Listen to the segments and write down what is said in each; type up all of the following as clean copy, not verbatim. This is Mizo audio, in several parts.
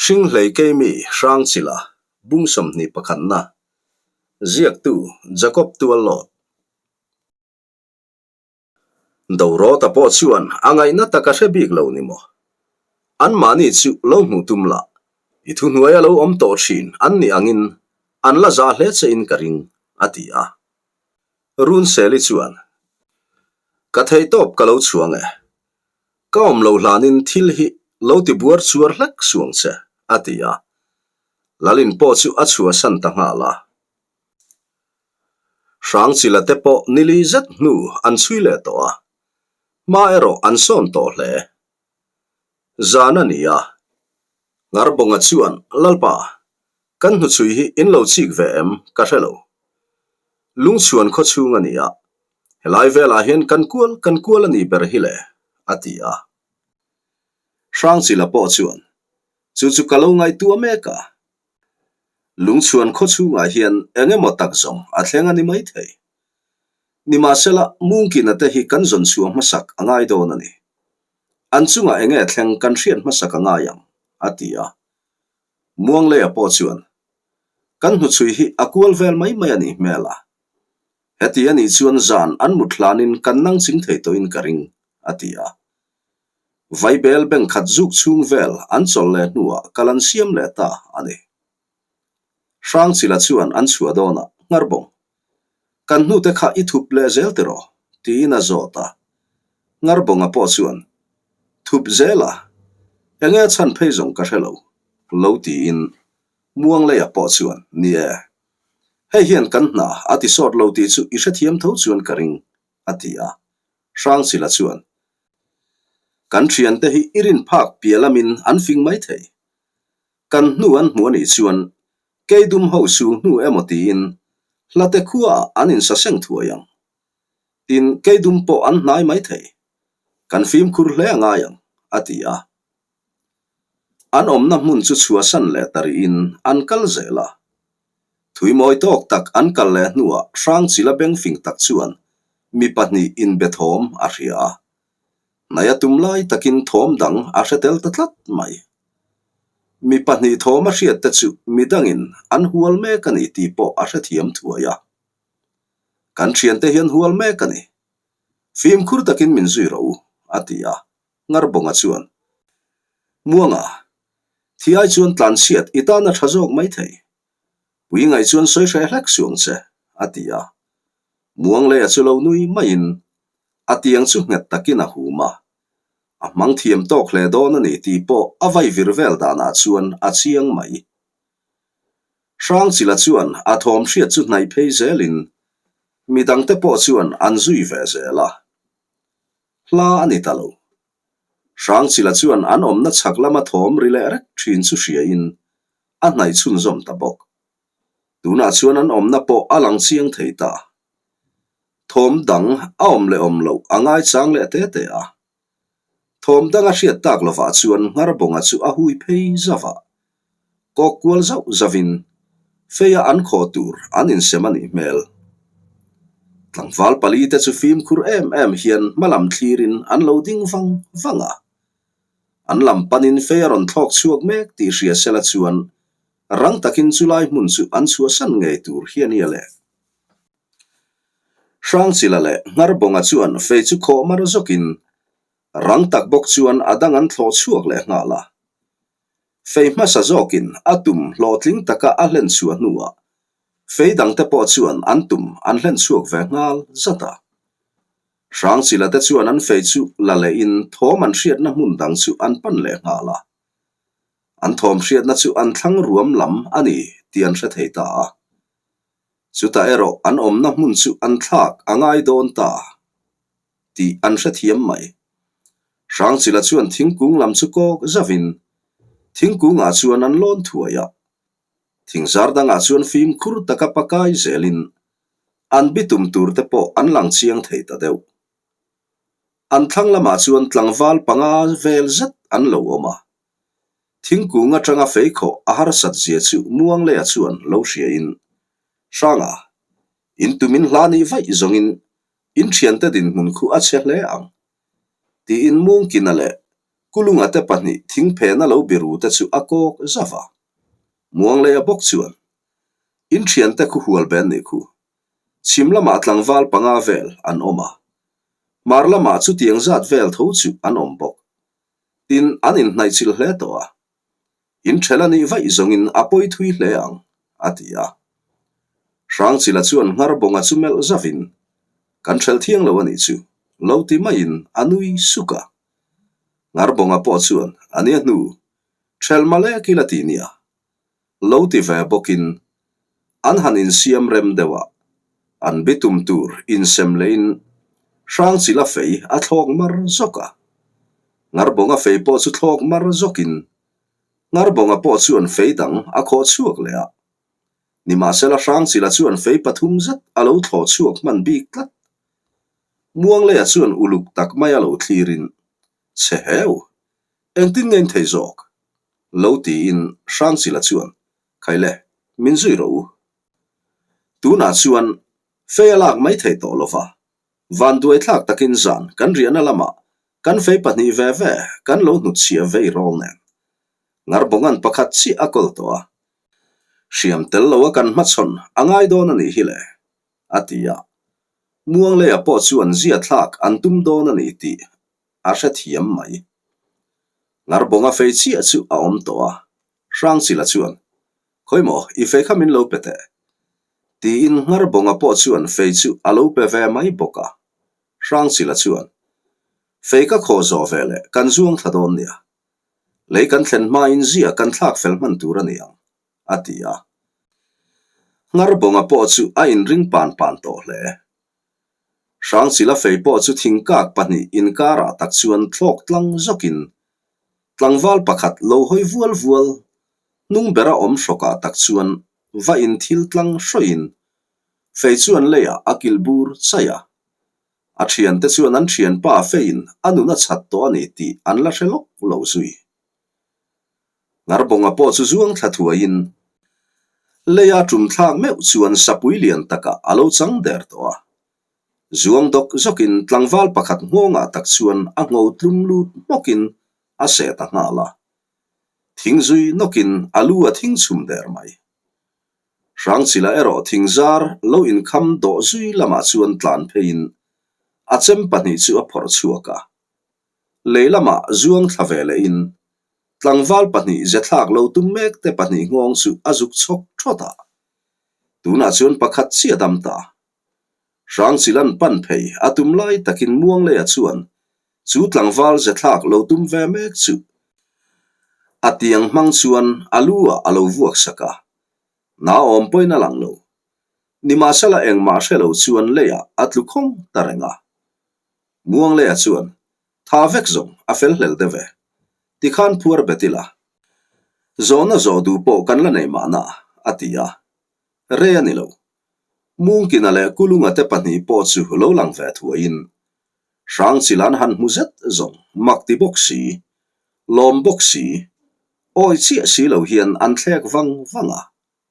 Hringhlei Keimi Hrangchila bung 21 pakhatna ziaktu Jacob Tuallawt. Dorawta pawh chuan a ngaihna tak a hre bik lo ni maw? Anmahni chu lo hmuh tum lah, i thuhnuai a lo awm tawh thin an nih angin an la zah hle che in ka ring, a ti a. Runseli chuan, Ka theihtawp ka lo chhuang e. Ka awm lo hlanin thil hi lo ti buar chuar hlek suang che, a ti a. Lalin pawh chu a chhuahsan ta nghal a. Hrangchila te pawh nili zet hnu an chhui leh tawh a, hma erawh an sawn tawh hle. Zan a ni a, Ngharbawnga chuan, Lalpa, kan hnuchhui hi in lo chik ve em ka hre lo. Lungchhuan khaw chhung a ni a, helai velah hian kan kual kan kual a ni ber hi le, a ti a. Hrangchila pawh chuan, Chu chu ka lo ngaihtuah mek a, Lungchhuan khaw chhungah hian eng emaw tak zawng a thleng a ni maithei. Nimahsela, Mungkina te hi kan zawn chhuah hmasak a ngai dawn a ni. An chungah eng nge thleng kan hriat hmasak a ngai ang, a ti a. Muangleia pawh chuan, Kan hnuchhui hi a kual vel mai mai a nih hmel a. Heti a nih chuan zan an mut hlanin kan nang ching thei tawhin ka ring, a ti a. Vaibel bank khat zuk chhung vel an chawlh leh hnuah kal an siam leh ta a ni. Hrangchila chuan an chhuah dawnah, Ngharbawng, kan hnute kha i thup leh zel tiraw? tiin a zawt a. Ngharbawnga pawh chuan, Thup zel a, enge a chhan phei zawng ka hre lo, lo tiin Muangleia pawh chuan, Ni e, hei hian kan hna a ti sawt lo tih chu i hrethiam tho chuan ka ring, a ti a. Hrangchila chuan, Kan thiante hi i rin phak piah lamin an fing mai thei. Kan hnu an hmu a nih chuan Keidum ho su hnu emaw tiin hlate khuaah an insaseng thuai ang. Tin, Keidum pawh an hnai mai thei. Kan fimkhur hle a ngai ang, a ti a. An awmna hmun chu chhuahsan leh ta rihin an kal zel a. Thui mawi tawk tak an kal leh hnuah Hrangchila bengfing tak chuan mi pahnih inbe thawm a hria a. Hnaia tum lai takin thawm dang a hre tel ta tlat mai. Mi pahnih thawm a hriat te chu midangin an hual mek a ni tih pawh a hrethiam thuai a. Kan thiante hian hual mek a ni. Fimkhur takin min zui rawh u, a ti a. Ngharbawnga chuan, Muanga, thi ai chuan tlanchhiat i tan a tha zawk mai thei. Pui ngaih chuan sawi hreh hlek suang che, a ti a. Muangleia chu lo nui maiin a tiang chu nghet takin a hum a. A hmang thiam tawk hle dawn a ni tih pawh a vai vir vel danah chuan a chiang mai. Hrangchila chuan a thawm hriat chu hnaih phei zelin midangte pawh chuan an zui ve zel a. Hla a ni ta lo. Hrangchila chuan an awmna chhak lama thawm ri leh rek thin chu hriain a hnaih chhunzawm ta bawk. Tunah chuan an awmna pawh a lang chiang thei ta. Thawm dang a awm leh awm loh a ngaichang leh te te a. Thawm dang a hriat tak lovah chuan Ngharbawnga chu a hui phei zauh a. Kawk kual zauh zauhin feia an khaw tur an insem a nih hmel. Tlangval pali te chu fimkhur em em hian hmalam thlirin an lo ding vang vang a. An lam panin fei a rawn thlawk chhuak mek tih hria sela chuan rang takin chulai hmun chu an chhuahsan ngei tur hi a nia le. Hrangchila leh Ngharbawnga chuan fei chu khawh mar zawkin rang tak bawk chuan a dang an thlawh chhuak leh nghal a. Fei hmasa zawkin a tum hlawhtling taka a hlen chhuah hnuah fei dangte pawh chuan an tum an hlen chhuak ve nghal zat a. Hrangchila te chuan an fei chu la lehin thawm an hriatna hmun dang chu an pan leh nghal a. An thawm hriatna chu an thlang ruam lam a ni tih an hre thei ta a. Chutah erawh an awmna hmun chu an thlak a ngai dawn ta tih an hrethiam mai. Hrangchila chuan thingkung lam chu kawk zauhin thingkungah chuan an lawn thuai a. Thingzar dangah chuan fimkhur taka pakai zelin an bitum tur te pawh an lang chiang thei ta deuh. An thlang lamah chuan tlangval panga vel zet an lo awm a. Thingkung atanga feikhawh a harsat zia chu Muangleia chuan lo hriain, Hranga, in tumin hla nih vaih zawngin in thiante dinhmun khu a chhe hle ang, tiin Mungkina leh Kulunga te pahnih thingphena lo biru te chu a kawk zauh a. Muangleia bawk chuan, In thiante khu hual ben nih khu. Chhim lamah tlangval panga vel an awm a. Hmar lamah chutiang zat vel tho chu an awm bawk. Tin, an inhnaihchilh hle tawh a. In ṭhel a nih vaih zawngin a pawi thui hle ang, a ti a. Hrangchila chuan Ngharbawnga chu melh zauhin, Kan ṭhel thiang lo a nih chu, lo ti maiin a nui suk a. Ngharbawnga pawh chuan, A nia hnu, ṭhel malek ila ti nia, lo ti ve bawkin an han insiam rem deuh a, an bitum tur insem lehin Hrangchila fei a thlawk mar zawk a. Ngharbawnga fei pawh chu thlawk mar zawkin Ngharbawnga pawh chuan fei dang a khawh chhuak leh a. Nimahsela Hrangchila chuan fei pathum zet a lo thlawh chhuak hman bik tlat. Muangleia chuan uluk tak mai a lo thlirin, Chhe heu! Engtin nge in thei zawk? Lo tiin Hrangchila chuan, Khaile, min zui rawh u. Tunah chuan fei a lak mai thei tawh lo va, vanduai thlak takin zan kan riahna lamah kan fei pahnih ve ve kan lo hnutchhiah vei rawl nen. Ngarbongan pakhat chiah a kawl tawh a, hriam tel loa kan hmachhawn a ngai dawn a nih hi le, a ti a. Muangleia pawh chuan zia thlak an tum dawn a ni tih a hrethiam mai. Ngarbonga fei chiah chu a awm tawh a, Hrangchila chuan, Khawi maw, i fei kha min lo pe teh. Tiin Ngarbonga pawh chuan fei chu a lo pe ve mai bawk a. Hrangchila chuan, Fei ka khawh zawh ve leh kan zuang thla dawn nia. Lei kan thlen hmain zia kan thlak fel hman tur a ni ang, a ti a. Ngarbonga pawh chu a inring pan pan tawh hle. Hrangchila fei pawh chu thingkak pahnih inkarah tak chuan thlawk tlang zawkin tlangval pakhat lo hawi vual vual hnung bera awm hrawkah tak chuan va inthil tlang hrawiin fei chuan leiah a kilh bur chaih a. A thiante chuan an thianpa feiin a nun a chhat tawh a ni tih an la hre lawk lo zui. Ngharbawnga pawh chu zuang thla thuaiin leia tum thlak meuh chuan sapui lian takah a lo chang der tawh a. Zuang dawk zawkin tlangval pakhat nghawngah tak chuan a ngho tlum lut hmawkin a seh ta nghal a. Thing zui nawkin a lu a thing chhum der mai. Hrangchila erawh thing zar lo inkham dawh zui lamah chuan tlan pheiin a chem pahnih chu a phawrh chhuak a. Lei lamah zuang thla ve lehin tlangval pahnih ze thlak lo tum mek te pahnih nghawng chu a zuk chhawk thawt a. Tunah chuan pakhat chiah dam ta. Hrangchilan pan phei a tum lai takin Muangleia chuan chu tlangval ze thlak lo tum ve mek chu a tiang hmang chuan a lu ah a lo vuak sak a. Na awm pawhin a lang lo. Nimahsela engmah hre lo chuan leiah a tlu khawng ta reng a. Muangleia chuan, Tha vek zawng, a fel hlel deuh e. Tikhan phuar bet ila. Zawhna zawh duh pawh kan la nei mahna, a ti a. Re a ni lo. Mungkina leh Kulunga te pahnih pawh chu lo lang ve thuaiin, Hrangchil an han hmu zet zawng, mak ti bawk si, lawm bawk si, awi chiah si lo hian an thlek vang vang a.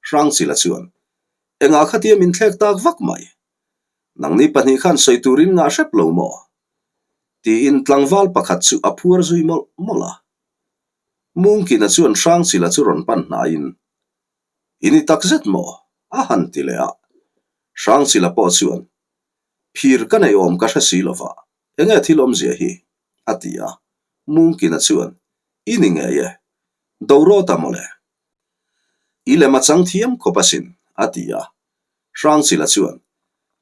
Hrangchila chuan, Engah khatia min thlek tak vak mai? Nangni pahnih khan sawi turin ngah hrep lo maw? Tiin tlangval pakhat chu a phuar zui mawlh mawlh a. Mungkina chuan Hrangchila chu rawn pan hnaiin, I ni tak zet maw? a han ti leh a. Hrangchila pawh chuan, Phir ka neih awm ka hre si lova, enge thil awmzia hi? a ti a. Mungkina chuan, I ni ngei e, Dorawta mawle. I lem a chang thiam khawp asin, a ti a. Hrangchila chuan,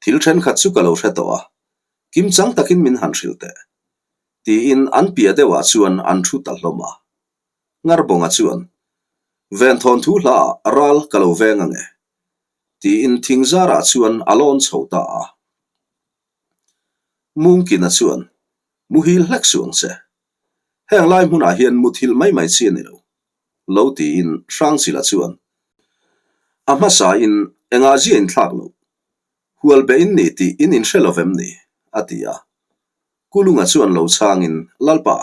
Thil thenkhat chu ka lo hre tawh a, kimchang takin min han hrilh teh. Tiin an piah deuhah chuan an thu ta hlawm a. Ngharbawnga chuan, Venthawn thu hlaah ral ka lo veng ange. Tiin thingzarah chuan a lawn chho ta a. Mungkina chuan, Muhil hlek suh ang che. Heng lai hmunah hian muthilh mai mai chi a ni lo. Lo tiin Hrangchila chuan, A hmasain engah zia in thlak loh? Hual be in ni tih in inhre lo vem ni? a ti a. Kulunga chuan lo chhangin, Lalpa,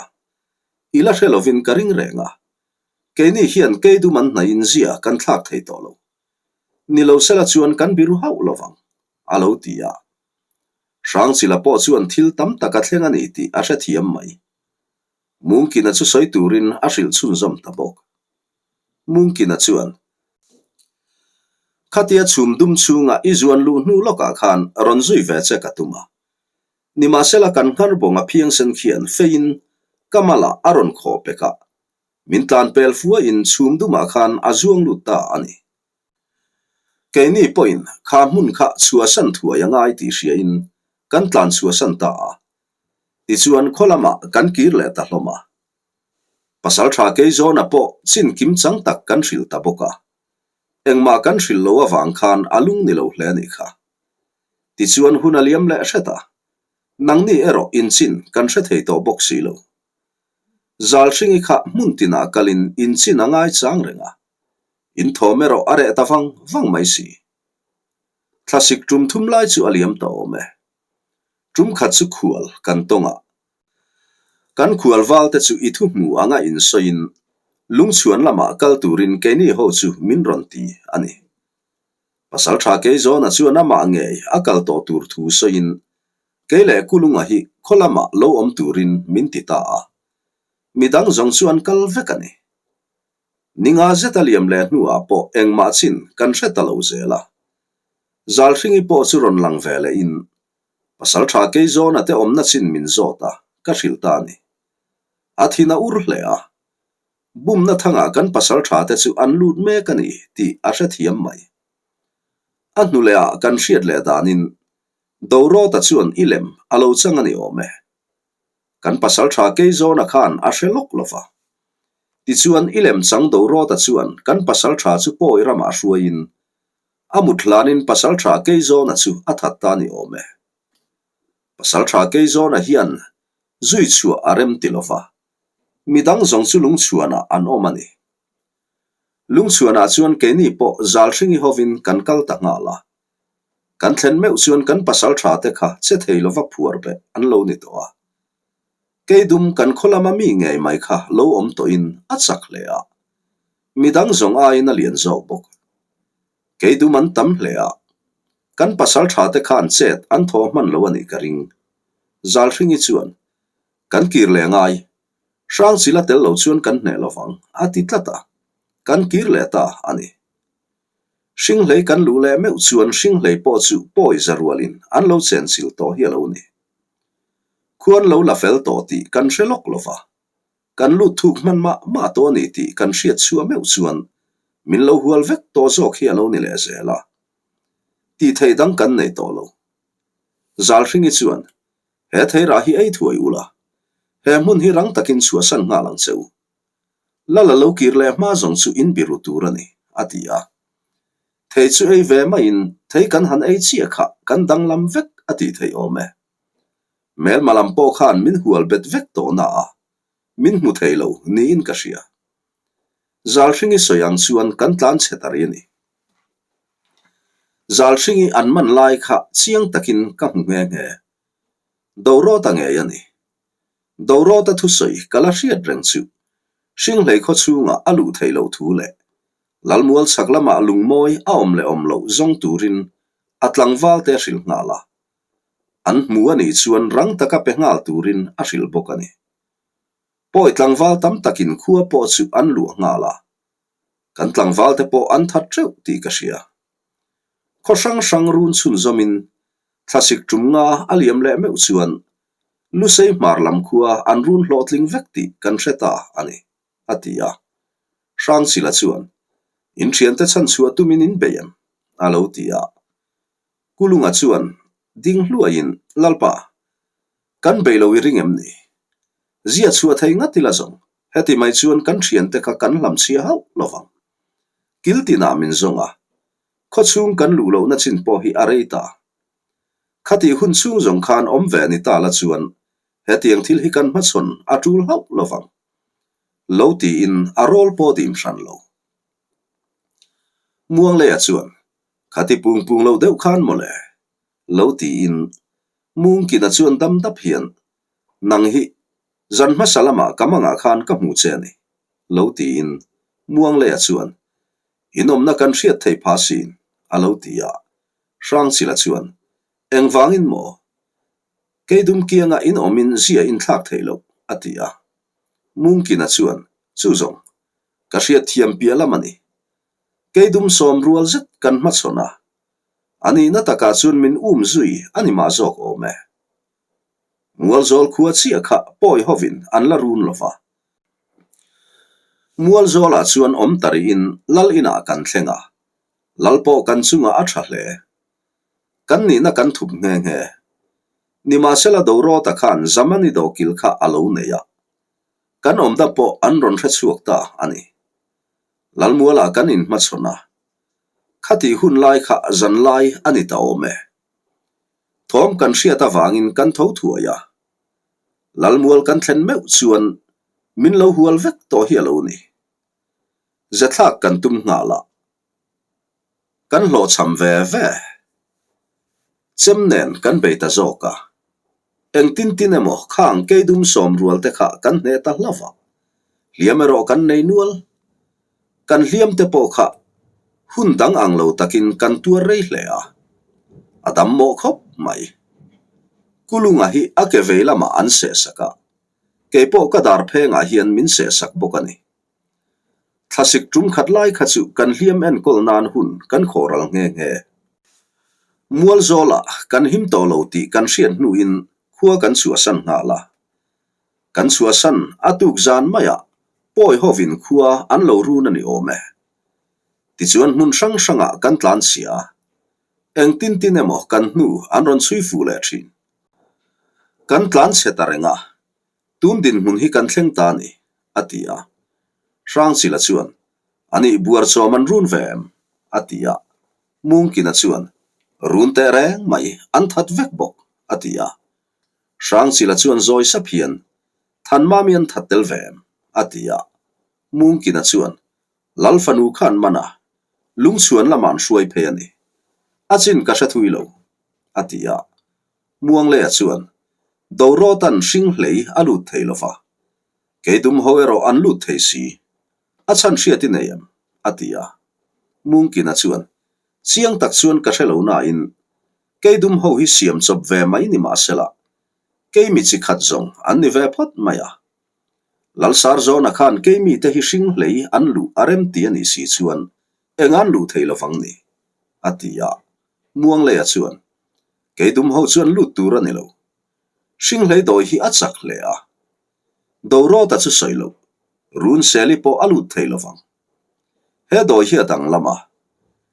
i la hre lovin ka ring reng a. Keini hian keidum an hnaihin zia kan thlak thei tawh lo. Ni lo sela chuan kan biru hauh lo vang, a lo ti a. Hrangchila pawh chuan thil tam tak a thleng a ni tih a hrethiam mai. Mungkina chu sawi turin a hrilh chhunzawm ta bawk. Mungkina chuan, Khatia chhum dum chhunga i zuan luh hnu lawkah khan rawn zui ve che ka tum a. Nimahsela kan nghar bawnga phiangsen khian feiin ka malah a rawn khawh pek a. Min tlan pel fuain chhum dumah khan a zuang lut ta a ni. Keini pawhin kha hmun kha chhuahsan thuai a ngai tih hriain kan tlan chhuahsan ta a. Tichuan khaw lamah kan kir leh ta hlawm a. Pasal tha Keizawna pawh chin kim chang tak kan hrilh ta bawk a. Engmah kan hrilh lo avang khan a lung ni lo hle a nih kha. Tichuan hun a liam leh hret a. Nangni erawh inchin kan hre thei tawh bawk si lo. Zalhringi kha hmun tinah kalin inchin a ngai chang reng a. In thawm erawh a reh ta vang vang mai si. Thlasik tum thum lai chu a liam ta awm e. Tum khat chu khual kan tawng a. Kan khual val te chu i thu hmu anga insawiin lungchhuan lamah kal turin keini ho chu min rawn ti a ni. Pasal tha Keizawna chuan amah ngei a kal tawh tur thu sawiin kei leh Kulunga hi khaw lamah lo awm turin min ti ta a. Midang zawng chu an kal vek a ni. Ninga zet a liam leh hnuah pawh engmah chin kan hre ta lo zel a. Zalhringi pawh chu rawn lang ve leh in Pasal tha Keizawna te awmna chin min zawt a, ka hrilh ta a ni. A thin a ur hle a. Bumna thangah kan pasal tha te chu an lut mek a ni tih a hrethiam mai. A hnu leh ah kan hriat leh danin Dorawta chuan i lem a lo chang a ni awm e. Kan pasal tha Keizawna khan a hre lawk lo va. Tichuan i lem chang Dorawta chuan kan pasal tha chu pawi ramah hruaiin a mut hlanin pasal tha Keizawna chu a that ta a ni awm e. Pasal tha Keizawna hian zui chhuah a rem ti lo va. Midang zawng chu lungchhuanah an awm a ni. Lungchhuanah chuan keini pawh Zalhringi hovin kan kal ta nghal a. Kan thlen meuh chuan kan pasal tha te kha che thei lova phuar beh an lo ni tawh a. Keidum kan khaw lama mi ngei mai kha lo awm tawhin a chak hle a. Midang zawng aiin a lian zawk bawk. Keidum an tam hle a. Kan pasal tha te khan chet an thaw hman lo a nih ka ring. Zalhringi chuan, Kan kir leh ngai. Hrangchil a tel lo chuan kan hneh lovang, a ti tlat a. Kan kir leh ta a ni. Hringhlei kan luh leh meuh chuan hringhlei pawh chu pawi za rualin an lo chenchil tawh hi a lo ni. Khuan lo la fel tawh tih kan hre lawk lo va, kan lut thuk hman mah mah tawh a ni tih kan hriat chhuah meuh chuan min lo hual vek tawh zawk hi a lo ni leh zel a. Tih theih dang kan nei tawh lo. Zalhringi chuan, He theirah hi ei thuai ula, he hmun hi rang takin chhuahsan nghal ang che u. Lal a lo kir leh hma zawng chu in biru tur a ni, a ti a. Thei chu ei ve maiin thei kan han ei chiah kha kan danglam vek a tih theih awm e. Hmelma lam pawh khan min hual bet vek tawh na a, min hmu thei lo niin ka hria. Zalhringi sawi ang chuan kan tlan chhe ta rih a ni. Zalhringi an man lai kha chiang takin ka hmu nghe nghe. Dorawta ngei a ni. Dorawta thusawi ka la hriat reng chu Hringhlei khaw chhungah a luh theih loh thu leh Lalmual chhak lamah lungmawi a awm leh awm loh zawng turin a tlangval te a hrilh nghal a. An hmu a nih chuan rang taka pe nghal turin a hrilh bawk a ni. Pawi tlangval tam takin khua pawh chu an luah nghal a. Kan tlangval te pawh an that teuh tih ka hria. Khaw hrang hrang run chhunzawmin Thlasik tum nga a liam leh meuh chuan Lusei hmar lam khua an run hlawhtling vek tih kan hre ta a ni, a ti a. Hrangchila chuan, In thiante chhan chhuah tumin in bei em? a lo ti a. Kulunga chuan ding hluaiin, Lalpa, kan bei lo i ring em ni? Zia chhuah thei ngat ila zawng, heti mai chuan kan thiante kha kan hlamchhia hauh lo vang. Kil tinah min zawng a, Khawchhung kan luh lohna chin pawh hi a rei ta. Khatih hun chhung zawng khan awm ve ni ta la chuan hetiang thil hi kan hmachhawn a tul hauh lo vang. Lo tiin a rawl pawh dim hran lo. Muangleia chuan, Khati pung pung lo deuh khan mawle. Lo tiin Mungkina chuan dam dap hian, Nang hi zan hmasa lamah ka mangah khan ka hmu che a ni. Lo tiin Muangleia chuan, Inawmna kan hriat thei pha sin, a lo ti a. Hrangchila chuan, Engvangin maw? Keidum kianga inawmin zia inthlak theih loh, a ti a. Mungkina chuan, Chu zawng, ka hriatthiam piah lam a ni. Keidum sawm rual zet kan hmachhawn a, a nihna takah chuan min um zui a ni mah zawk awm e. Mualzawl khua chiah kha pawi hovin an la run lo va. Mualzawlah chuan awm ta rihin lal inah kan thleng a, lal pawh kan chungah a tha hle. Kan nihna kan thup nghe nghe. Nimahsela Dorawta khan Zamani dawkil kha a lo nei a, kan awmna pawh an rawn hre chhuak ta a ni. Lalmualah kan inhmachhawn a, khatih hun lai kha zan lai a ni ta awm e. Thawm kan hriat avangin kan tho thuai a, Lalmual kan thlen meuh chuan min lo hual vek tawh hi a lo ni. Zethlak kan tum nghal a, kan hlawhchham ve ve. Chem nen kan bei ta zawk a, engtin tin emaw khang keidum sawm rual te kha kan hneh ta hlauh a, hliam erawh kan nei nual. Kan hliam te pawh kha hun dang ang lo takin kan tuar rei hle a, a dam mawh khawp mai. Kulunga hi a ke vei lamah an sehsak a, keipawh ka dar phengah hian min sehsak bawk a ni. Thlasik tum khat lai kha chu kan hliam enkawl nan hun kan khawhral nghe nghe. Mualzawlah kan him tawh lo tih kan hriat hnuin khua kan chhuahsan nghal a. Kan chhuahsan a tuk zan maiah pawi hovin khua an lo run a ni awm e. Tichuan hmun hrang hrangah kan tlan chhia a, engtin tin emaw kan hnu an rawn chhui fuh leh thin. Kan tlan chhe ta reng a, Tun dinhmun hi kan thleng ta a ni, a ti a. Hrangchila chuan, A nih buar chawm an run ve em? a ti a. Mungkina chuan, Run teh reng mai, an that vek bawk, a ti a. Hrangchila chuan zawi sap hian, Thanmami an that tel ve em? a ti a. Mungkina chuan, Lal fanu kha an man a, lungchhuan lamah an hruai phei a ni. A chin ka hre thui lo, a ti a. Muangleia chuan, Dorawtan hring hlei a lut thei lo va, Keidum ho erawh an lut thei si. A chhan hriat i nei em? a ti a. Mungkina chuan, Chiang tak chuan ka hre lo nain, Keidum ho hi siam chawp ve mai ni mahsela, keimi chi khat zawng an ni ve phawt mai a. Lalsarzawna khan keimi te hi hring hlei an luh a rem ti a nih si chuan eng an luh thei lovang ni? a ti a. Muangleia chuan, Keidum ho chuan lut tur a ni lo. Hringhlei dawi hi a chak hle a. Dorawta chu sawi loh, Runseli pawh a lut thei lovang. He dawi hi a danglam a,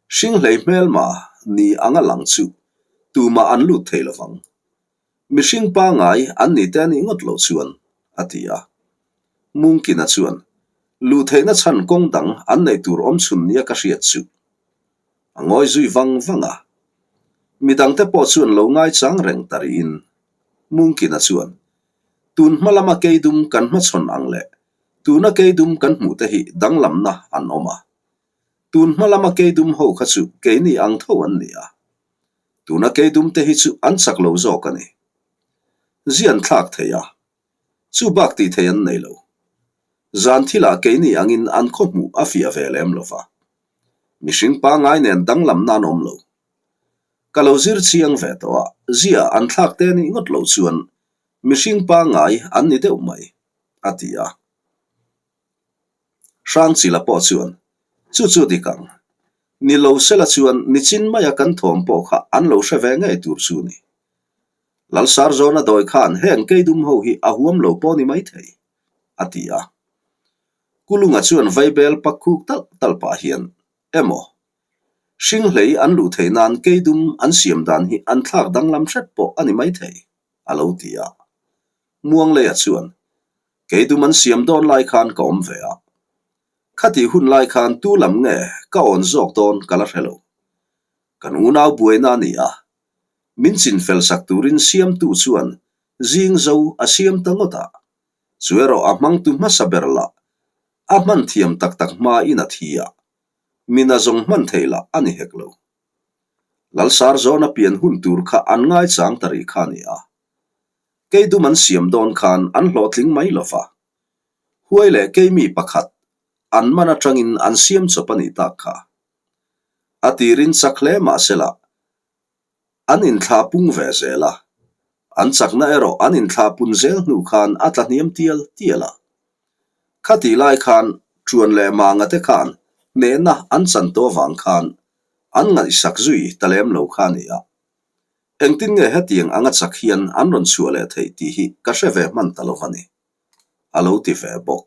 Hringhlei hmelma ni anga lang chu tumah an lut thei lovang. Mihring pangngai an ni te a nih ngawt loh chuan, a ti a. Mungkina chuan, Luh theihna chhan kawng dang an neih tur awm chhun nia ka hriat chu. A ngawi zui vang vang a. Midangte pawh chuan lo ngaichang reng ta rihin Mungkina chuan, Tun hma lama keidum kan hmachhawn ang leh tuna keidum kan hmuh te hi danglamna an awm a. Tun hma lama keidum ho kha chu keini ang tho an ni a. Tuna keidum te hi chu an chak lo zawk a ni. Zian thlak thei a. Chu bak tih thei an nei lo. Zan thilah keini angin an khaw hmuh a fiah ve lem lo va. Mihring pangngai nen danglam nan awm lo. Ka lo zir chiang ve tawh a, zia an thlak te nih ngawt lo chuan mihring pangngai an ni deuh mai, a ti a. Hrangchila pawh chuan, Chu chu dik ang. Ni lo sela chuan nichin maia kan thawm pawh kha an lo hre ve ngei tur chu ni. Lalsarzawna dawi khan heng keidum ho hi a huam lo pawh ni maithei, a ti a. Kulunga chuan vaibel pak khuk talh talh pah hian, Emaw, hringhlei an luh theih nan keidum an siam dan hi an thlak danglam hret pawh a ni maithei, a lo ti a. Muangleia chuan, Keidum an siam dawn lai khan ka awm ve a. Khatih hun lai khan tu lam nge ka awn zawk dawn ka la hre lo. Kan unau buaina a ni a, min chinfel sak turin siamtu chuan zing zo a siam ta ngawt a. Chu erawh a hmangtu hmasa ber lah a hman thiam tak tak hma in a thi a, min a zawng hman theih lah a ni hek lo. Lalsarzawna pian hun tur kha an ngaichang ta rih kha a ni a. Keidum an siam dawn khan an hlawhtling mai lo va. Huai leh keimi pakhat an man atangin an siam chawp a nih tak kha. A tirin chak hle mahsela an inthlah pung ve zel a, an chakna erawh an inthlah pun zel hnu khan a tla hniam tial tial a. Khatih lai khan Ṭuan leh Manga te khan hnehna an chan tawh avang khan an ngaihsak zui ta lem lo kha a ni a. Engtin nge hetiang anga chak hian an rawn chhuah leh theih tih hi ka hre ve hman ta lo a ni, a lo ti ve bawk.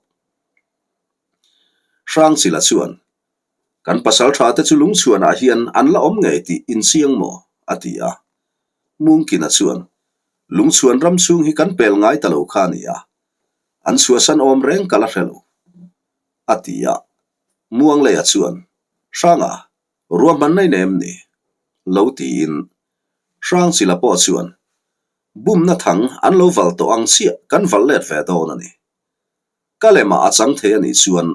Hrangchila chuan, Kan pasal tha te chu lungchhuanah hian an la awm ngei tih inchiang maw? a ti a. Mungkina chuan, Lungchhuan ram chhung hi kan pel ngai ta lo kha a ni a, an chhuahsan awm reng ka la hre lo, a ti a. Muangleia chuan, Hranga, ruahmanna i nei em ni? Lo tiin Hrangchila pawh chuan, Bumna thang an lo val tawh ang chiah kan val let ve dawn a ni. Ka lemah a chang thei a nih chuan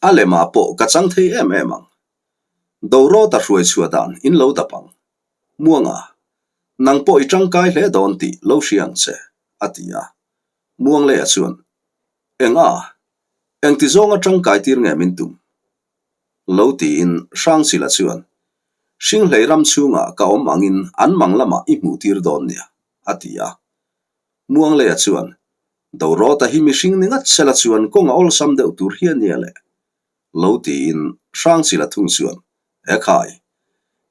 a lemah pawh ka chang thei em em ang. Dorawta hruai chhuah dan in lo dap ang. Muanga, nang pawh i tangkai hle dawn tih lo hria ang che, a ti a. Muangleia chuan, Eng a? Engti zawnga tangkai tir nge min tum? Lo tiin Hrangchila chuan, Hringhlei ram chhungah ka awm angin an mang lamah i hmuh tir dawn nia, a ti a. Muangleia chuan, Dorawta hi mihring ni ngat sela chuan kawng a awlsam deuh tur hi a nia le. Lo tiin Hrangchila thung chuan, Ekhai,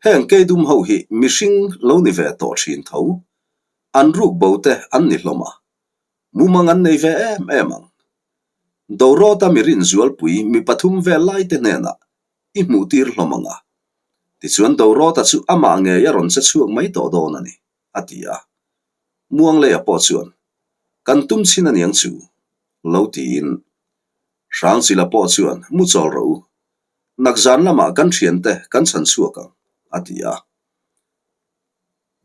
heng keidum ho hi mihring lo ni ve tawh thin tho, an ruk bo te an ni hlawm a, mumang an nei ve em em ang. Dorawta mi rinzualpui mi pathum vel lai te hnenah i hmuh tir hlawm ang a, tichuan Dorawta chu amah ngei a rawn che chhuak mai tawh dawn a ni, a ti a. Muangleia pawh chuan, Kan tum chin a niang chu, lo tiin Hrangchila pawh chuan mu chawl rawh u, nakzan lamah kan thiante kan chhan chhuak ang, a ti a.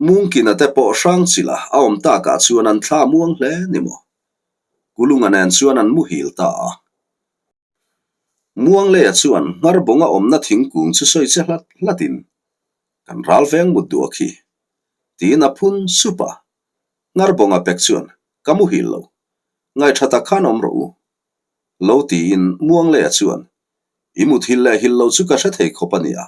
Mungkina te pawh Hrangchila a awm takah chuan an thla muang hle ni maw? Kulunga nen chuan an muhil ta a. Muangleia chuan Ngharbonga awmna thingkung chu sawi che hlat hlatin, Kan ral veng mut duh a khi, tiin a phun sup a. Ngharbonga pek chuan, Ka muhil lo. Ngaihṭha tak khan awm rawh u. Lo tiin Muangleia chuan, I muthil leh hil lo chu ka hre thei khawp a nia.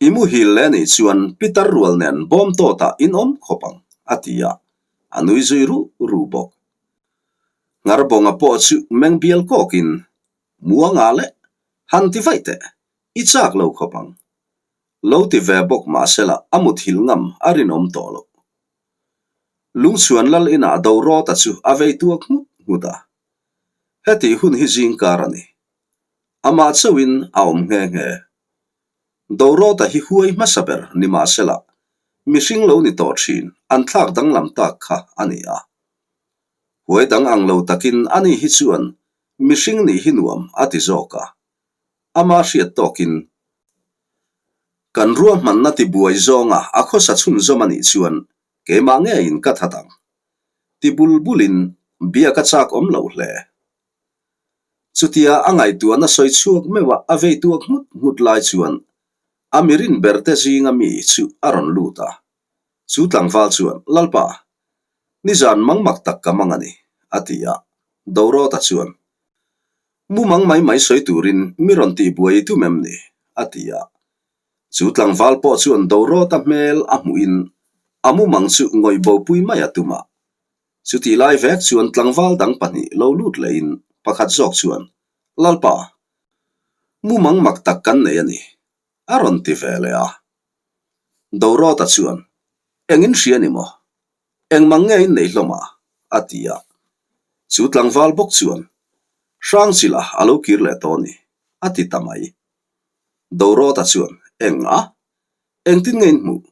I muhil leh nih chuan Pitar rual nen bawm tawtah in awm khawp ang, a ti a, a nui zui ruh ruh bawk. Ngharbonga pawh chu meng bial kawkin, Muanga leh, han ti vaih teh, i chak lo khawp ang. Lo ti ve bawk mahsela a muthil ngam a rinawm tawh loh. Lungchhuan lal inah Dorawta chu a vei tuak nghut nghut a. Hetih hun hi zingkar a ni. Amah chauhin a awm nghe nghe. Dorawta hi huai hmasa ber ni mahsela mihring lo ni tawh thin an thlak danglam tak kha a ni a. Huai dang ang lo takin ani hi chuan mihring nih hi nuam a ti zawk a. Ama hriat tawkin kan ruahmanna tibuai zawnga a khawsa chhunzawm a nih chuan keimah ngeiin ka that ang. Ti bul bulin biak a chak awm lo hle. Chutia a ngaihtuahna sawi chhuak meuh a a vei tuak nghut nghut lai chuan a mirin berte zinga mi chu a rawn lut a. Chu tlangval chuan, Lalpa, nizan mangmak tak ka mang a ni, a ti a. Dorawta chuan, Mumang mai mai sawi turin mi rawn tihbuai i tum em ni? a ti a. Chu tlangval pawh chuan Dorawta hmel a hmuhin a mumang chu ngawih bopui mai a tum a. Chutih lai vek chuan tlangval dang pahnih lo lut lehin pakhat zawk chuan, Lalpa, mumang mak tak kan nei a ni, a rawn ti ve leh a. Dorawta chuan, Eng in hria ni maw? Engmang nge in nei hlawm a? a ti a. Chu tlangval bawk chuan, Hrangchila a lo kir leh tawh a ni, a ti ta mai. Dorawta chuan, Eng a? Engtin nge in hmuh?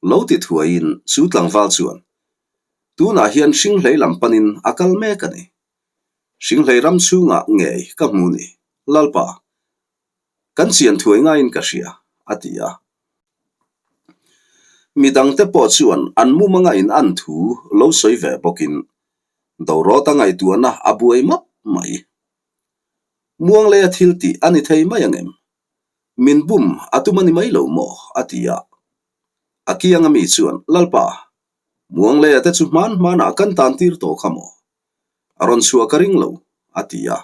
Lo ti thuaiin chu tlangval chuan, Tunah hian Hringhlei lam panin a kal mek a ni. Hringhlei ram chhungah ngei ka hmu ni, Lalpa. Kan chian thuai ngaiin ka hria, a ti a. Mi dangte pawh chuan an mumanga in an thu lo sawi ve bawkin Dorawta ngaihtuahna a buai map mai. Muangleia thil tih a ni thei mai angem? Min bum a tum a ni mai lo maw? a ti a. A kianga mi chuan, Lalpa, Muangleia te chu hman hmanah kan tan tir tawh kha maw? A rawn chhuah ka ring lo, a ti a.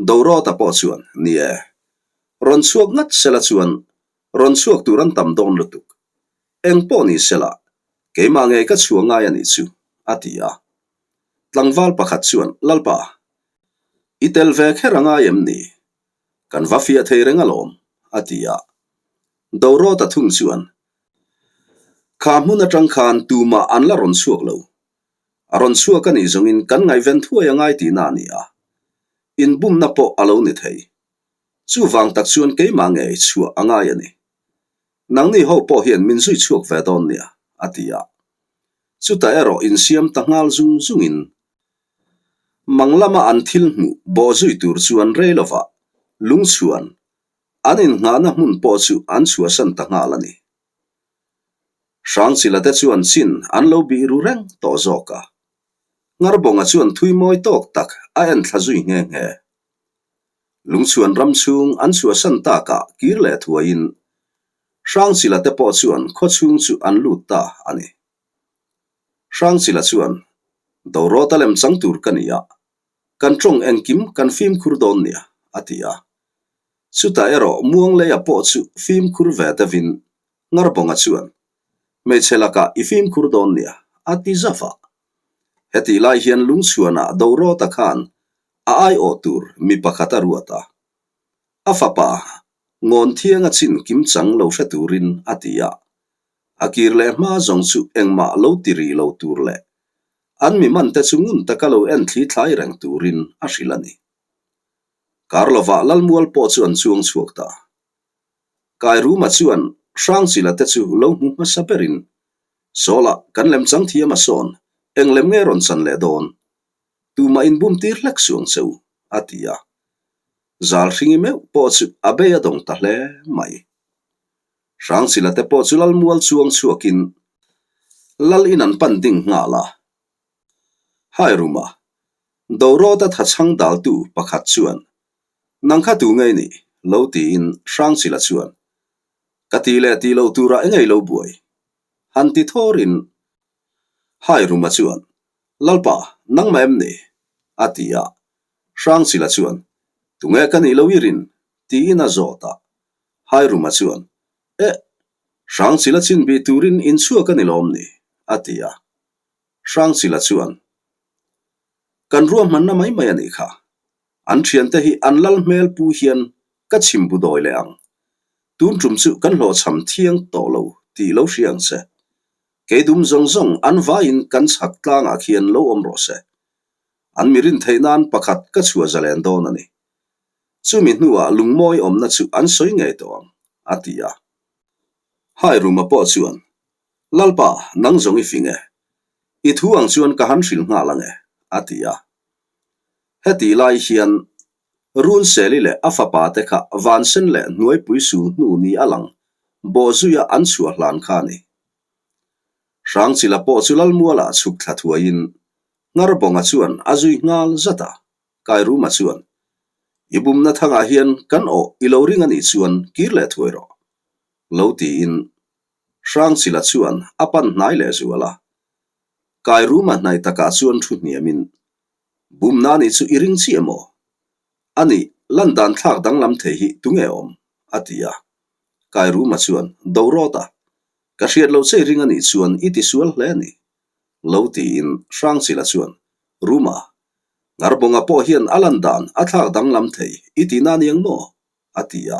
Dorawta pawh chuan, Ni e, rawn chhuak ngat sela chuan rawn chhuak tur an tam dawn lutuk. Eng pawh ni sela, keimah ngei ka chhuah ngai a nih chu, a ti a. Tlangval pakhat chuan, Lalpa! I tel ve kher a ngai em ni? Kan va fiah thei reng alawm, a ti a. Dorawta thung chuan, Kha hmun atang khan tumah an la rawn chhuak lo. A rawn chhuak a nih zawngin kan ngaihven thuai a ngai tihna a ni a. Inbumna pawh a lo ni thei. Chuvang tak chuan keimah ngei chhuah a ngai a ni. Nangni ho pawh hian min zui chhuak ve dawn nia, a ti a. Chutah erawh insiam ta nghal zung zungin mang lama an thil hmuh bawh zui tur chuan rei lovah lungchhuan an innghahna hmun pawh chu an chhuahsan ta nghal a ni. Hrangchila te chuan chin an lo bih ru reng tawh zawk a. Ngharbawnga chuan thui mawi tawk tak a en thla zui nghe nghe. Lungchhuan ram chhung an chhuahsan takah kir leh thuaiin Hrangchila te pawh chuan khaw chhung chu an lut ta a ni. Hrangchila chuan, Dorawta lem chang tur ka ni a, kan tawng engkim kan fimkhur dawn nia, a ti a. Chutah erawh Muangleia pawh chu fimkhur ve deuhin Ngharbawnga chuan, Hmeichhe lakah i fimkhur dawn nia, a ti zauh a. Hetih lai hian Lungchhuanah Dorawta khan a aiawh tur mi pakhat a ruat a. A fapa Ngawn thianga chin kim chang lo hre turin a ti a. A kir leh hma zawng chu engmah lo ti rih lo tur leh an mi man te chu ngun taka lo en thli thlai reng turin a hrilh a ni. Kar lovah Lalmual pawh chu an chuang chhuak ta. Kairuma chuan Hrangchila te chu lo hmu hmasa berin, Sawlah kan lem chang thiam a sawn, eng lem nge rawn chan leh dawn? Tumah inbum tir hlek suang che u, a ti a. Zal hringi meuh pawh chu a bei a dawng ta hle mai. Hrangchila te pawh chu Lalmual chuang chhuakin Lal in an pan ding nghal a. Hairuma, Dorawta thachhang daltu pakhat chuan, Nang kha tu ngei nih? lo tiin Hrangchila chuan, Ka ti leh ti lo turah engei lo buai. Han ti thawrin Hairuma chuan, Lalpa, nangmah em ni? a ti a. Hrangchila chuan, Tunge ka nih lo i rin? tiin a zawt a. Hairuma chuan, Eh, Hrangchila chin bih turin inchhuak a ni lawm ni? a ti a. Hrangchila chuan, Kan ruahmanna mai mai a nih kha. An thiante hi an lal hmel pu hian ka chhim bu dawi leh ang. Tun tum chu kan hlawhchham thiang tawh lo tih lo hria ang che. Kei dum zawng zawng an vaiin kan chhak tlangah khian lo awm rawh se. An mi rin theih nan pakhat ka chhuah zalen dawn a ni. Chumi hnuah lungmawi awmna chu an sawi ngei tawh ang, a ti a. Hairuma pawh chuan, Lalpa, nang zawng i fing e. I thu ang chuan ka han hrilh nghal ang e, a ti a. Hetih lai hian Runseli leh a fapa te kha Vansen leh Hnuaipui sul hnu ni a lang bawhzuia an chhuah hlan kha a ni. Hrangchila pawh chu Lalmualah chhuk thla thuaiin Ngharbawnga chuan a zui nghal zat a, Kairuma chuan, I bumna thangah hian kan awh i lo ring a nih chuan kir leh thuai rawh, lo tiin Hrangchila chuan a pan hnai leh zual a. Kairuma hnaih takah chuan thu hniamin, Bumna nih chu i ring chiah maw? A nih, lan dan thlak danglam thei hi tunge awm? a ti a. Kairuma chuan, Dorawt a, ka hriat loh che i ring a nih chuan i tisual hle a ni, lo tiin Hrangchila chuan, Ruma, Ngharbawnga pawh hian a lan dan a thlak danglam thei i tihna a ni ang maw? a ti a.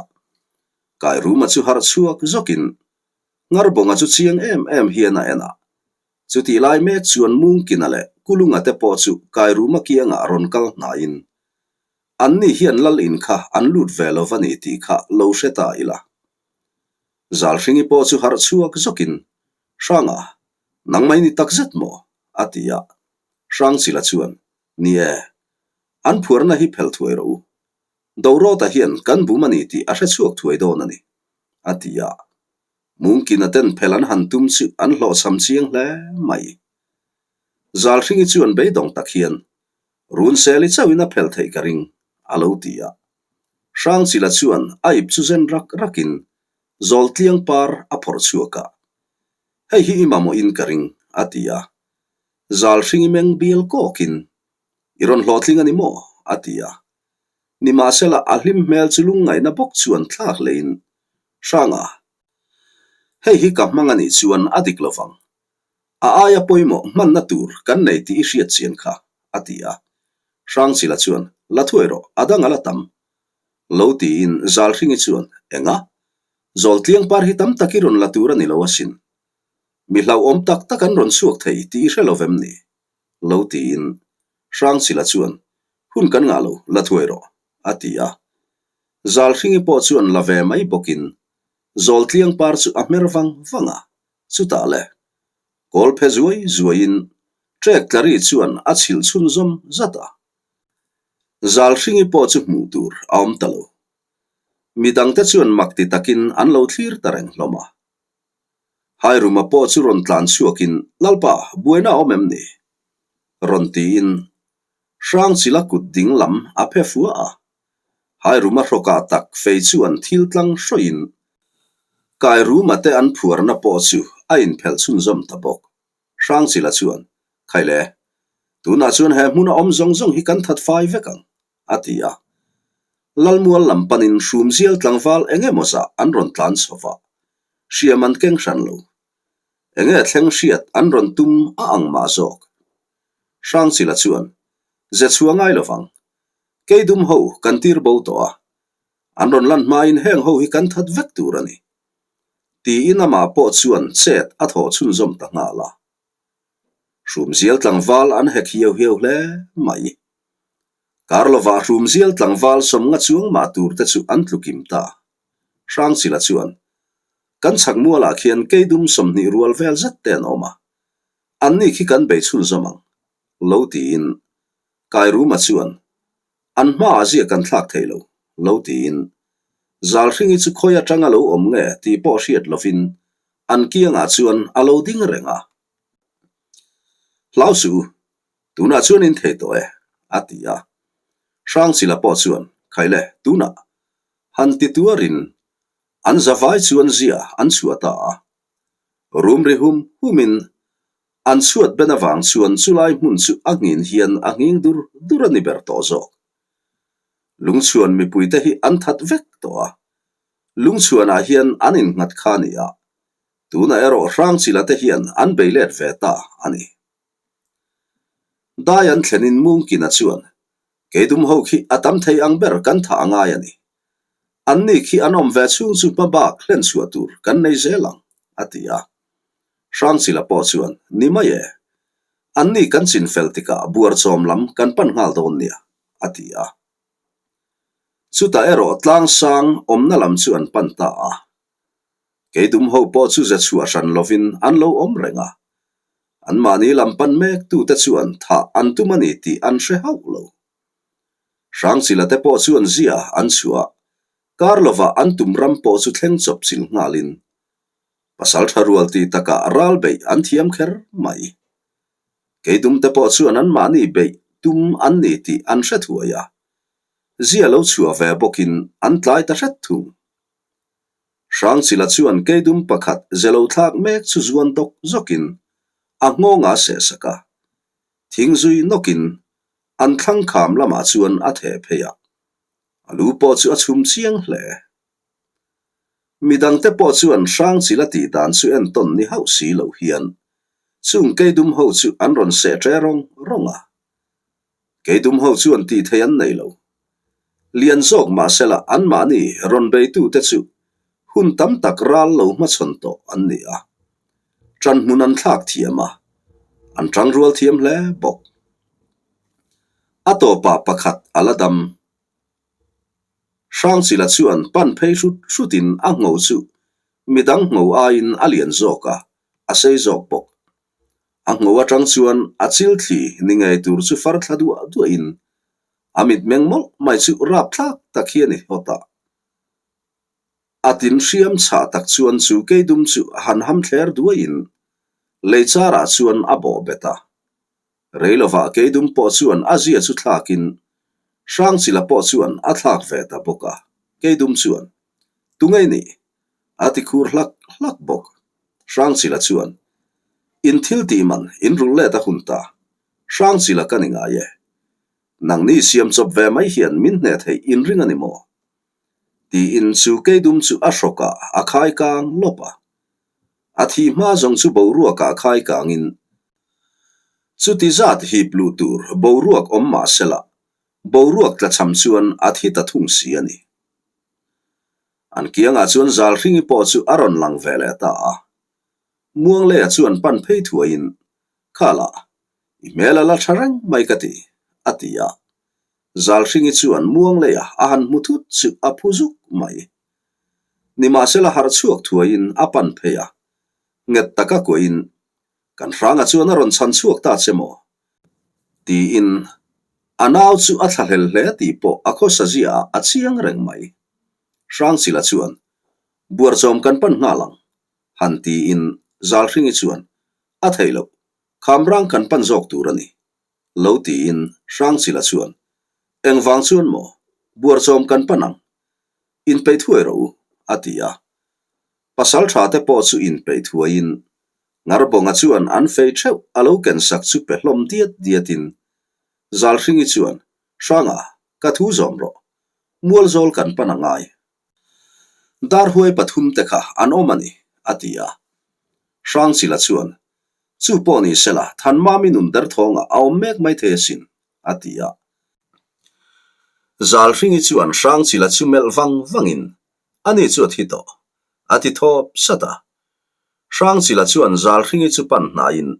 Kairuma chu harh chhuak zawkin Ngharbawnga chu chiang em em hian a en a. Chutih lai mek chuan Mungkina leh Kulunga te pawh chu Kairuma kiangah rawn kal hnaiin anni hian lal in kha an lut ve lo va ni tih kha lo hre ta ila. Zalhringi pawh chu harh chhuak zawkin Hranga, nangmah i ni takzet maw? a ti a. Hrangchila chuan, Ni e, an phuarna hi phelh thuai rawh u. Dorawta hian kan bum a ni tih a hre chhuak thuai dawn a ni, a ti a. Mungkina ten phelh an han tum chu an hlawhchham chiang hle mai. Zalhringi chuan beidawng tak hian, Runseli chauhin a phelh theih ka ring, a lo ti a. Hrangchila chuan a ip chu zen rak rakin Zawltliang par a phawrh chhuak a, Hei hi i mamawhin ka ring, a ti a. Zalhringi meng bial kawkin, I rawn hlawhtling a ni maw? a ti a. Nimahsela a hlim hmel chu lungngaihna bawk chuan thlak leiin, Hranga, hei hi ka hmang a nih chuan a dik lo vang. A aia pawimawh hmanna tur kan nei tih i hriat chian kha, a ti a. Hrangchila chuan. La thuai rawh, a dang a la tam. Lo tiin Zalhringi chuan, Enga? Zawltliang par hi tam tak i rawn la tur a ni lo asin. Mi hlauhawm tak tak an rawn chhuak thei tih i hre lo vem ni? Lo tiin Hrangchila chuan, Hun kan ngah lo, la thuai rawh, a ti a. Zalhringi pawh chuan la ve mai bawkin Zawltliang par chu a hmer vang vang a, chutah le kawl phe zuai zuaiin trek tlari chuan a chhilh chhunzawm zat a. Zalhringi pawh chu hmuh tur a awm ta lo. Midangte chuan mak ti takin an lo thlir ta reng hlawm a. Hairuma pawh chu rawn tlan chhuakin, Lalpa, buaina a awm em ni? Rawn tiin Hrangchila kut ding lam a phe fua a. Hairuma hrawkah tak fei chuan thil tlang hrawiin Kairuma te an phuarna pawh chu a inphelh chhunzawm ta bawk. Hrangchila chuan, Khaile, tunah chuan he hmuna awm zawng zawng hi kan that fai vek ang, a ti a. Lalmual lam panin hrumzial tlangval eng emaw zah an rawn tlan chho va, hriam an keng hran lo. Enge thleng hriat an rawn tum a ang mah zawk. Hrangchila chuan, Ze chhuah ngai lo vang. Kei dum ho kan tir bo tawh a, an rawn lan hmain heng ho hi kan that vek tur a ni. Tiin amah pawh chuan chet a thawh chhunzawm ta nghal a. Hrumzial tlangval an hek hiau hiau hle mai. Karlovah hrumzial tlangval sawmnga chuang mah tur te chu an tlukim ta. Hrangchila chuan, Kan chhak mualah khian keidum 20 rual vel zet te an awm a, anni khi kan bei chhunzawm ang, lo tiin Kairuma chuan, An hmaah ziak kan thlak thei lo, lo tiin Zalhringi chu khawi atang a lo awm nge tih pawh hriat lovin an kiangah chuan a lo ding reng a. Hlau suh u, tunah chuan in thei tawh e, a ti a. Hrangchila pawh chuan, Khaile, tunah han ti tuarin an zavai chuan zia an chhuah ta a. Rum ri hum humin an chhuat ben avang chuan chulai hmun chu a nghin hian a nghing dur dur a ni ber tawh zawk. Lungchhuan mipuite hi an that vek tawh a, Lungchhuanah hian an innghat kha a ni a, tunah erawh Hrangchila te hian an bei let ve ta a ni. Dai an thlenin Mungkina chuan, Keidum ho khi a tam thei ang ber kan thah a ngai a ni. Anni khi an awm ve chhung chu hma bak hlen chhuah tur kan nei zel ang, a ti a. Hrangchila pawh chuan, Ni mai e. Anni kan chin fel tikah buar chawm lam kan pan nghal dawn nia, a ti a. Chutah erawh tlangsang awmna lam chu an pan ta a. Keidum ho pawh chu ze chhuah hran lovin an lo awm reng a. Anmahni lam pan mek tute chuan thah an tum a ni tih an hre hauh lo. Hrangchila te pawh chuan zia an chhuah a, kar lovah an tum ram pawh chu thleng chawp chilh nghalin pasal tha rual ti takah ral beih an thiam kher mai. Keidum te pawh chuan anmahni beih tum an ni tih an hre thuai a, zia lo chhuah ve bawkin an tlai ta hret thung. Hrangchila chuan keidum pakhat ze lo thlak mek chu zuan dawk zawkin a nghawngah a sehsak a, thing zui nawkin an thlang kham lamah chuan a theh phei a, a lu pawh chu a chhum chiang hle. Midangte pawh chuan Hrangchila tih dan chu entawn ni hauh si lo hian chung keidum ho chu an rawn seh ṭe rawng rawng a. Keidum ho chuan tih thei an nei lo. Lian zawk mahsela anmahni rawn beitute chu hun tam tak ral lo hmachhawn tawh an ni a. Ṭan hmun an thlak thiam a, an ṭangrual thiam hle bawk. A tawpah pakhat a la dam. Hrangchila chuan pan phei hrut hrutin a ngho chu midang ngho aiin a lian zawk a, a sei zawk bawk. A ngho atang chuan a chil thli ni ngei tur chu far thla duah duahin a mitmeng mawlh mai chu rapthlak tak hi a ni hawt a. A tin hriam chhah tak chuan chu keidum chu han ham thler duaiin lei charah chuan a bawh bet a. Rei lovah keidum pawh chuan a zia chu thlakin Hrangchila pawh chuan a thlak ve ta bawk a, keidum chuan, Tungei nih? A ti khur hlak hlak bawk. Hrangchila chuan, In thil tih man in rulh let a hun ta. Hrangchila ka ni ngai e. Nangni siam chawp ve mai hian min hneh theih in ring a ni maw? Tiin chu keidum chu a hrawkah a khai kang lawp a. A thih hma zawng chu boruakah khai kangin chuti zat hip luh tur boruak awm mah sela. Boruak tlachham chuan a thi ta thung si a ni. An kiangah chuan Zalhringi pawh chu a rawn lang ve leh ta a. Muangleia chuan pan phei thuaiin, Khala, i hmel a la tha reng mai ka ti, a ti a. Zalhringi chuan Muangleia a han hmu thut chu a phu zuk mai. Nimahsela harh chhuak thuaiin a pan phei a, nghet taka kuahin, Kan hranga chuan a rawn chhan chhuak ta che maw? Tiin a nau chu a thlahlel hle tih pawh a khawsa ziaah a chiang reng mai. Hrangchila chuan, Buarchawm kan pan nghal ang, han tiin Zalhringi chuan, A theih loh, Khamrang kan pan zawk tur a ni, lo tiin Hrangchila chuan, Engvang chuan maw, Buarchawm kan pan ang, inpeih thuai rawh u, a ti a. Pasal tha te pawh chu inpeih thuaiin Ngarbonga chuan an fei theuh a lo ken sak chu pe hlawm diat diatin Zalhringi chuan, Hranga, ka thu zawm rawh. Mualzawl kan pan a ngai. Darhuai pathum te kha an awm a ni, a ti a. Hrangchila chuan, Chu pawh ni sela, Thanmami nun derthawngah a awm mek mai thei asin, a ti a. Zalhringi chuan Hrangchila chu melh vang vangin, Ani chu a thi tawh, a ti thawp sat a. Hrangchila chuan Zalhringi chu pan hnaiin,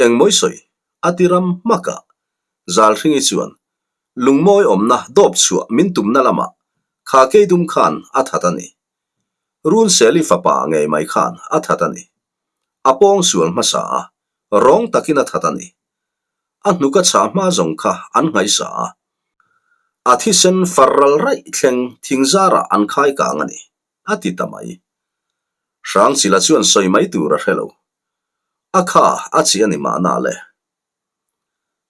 Engmawi sawi, a ti ram hmak a. Zalhringi chuan, Lungmawi awmna dawp chhuah min tumna lamah kha keidum khan a that a ni. Runseli fapa ngei mai khan a that a ni. A pawng sual hmasa a, rawng takin a that a ni. A hnuk a chhah hma zawng kha an nghaisa a. A thisen far ral raih thleng thing zarah an khai kang a ni, a ti ta mai. Hrangchila chuan sawi mai tur a hre lo. A kha a chi a ni mahna le.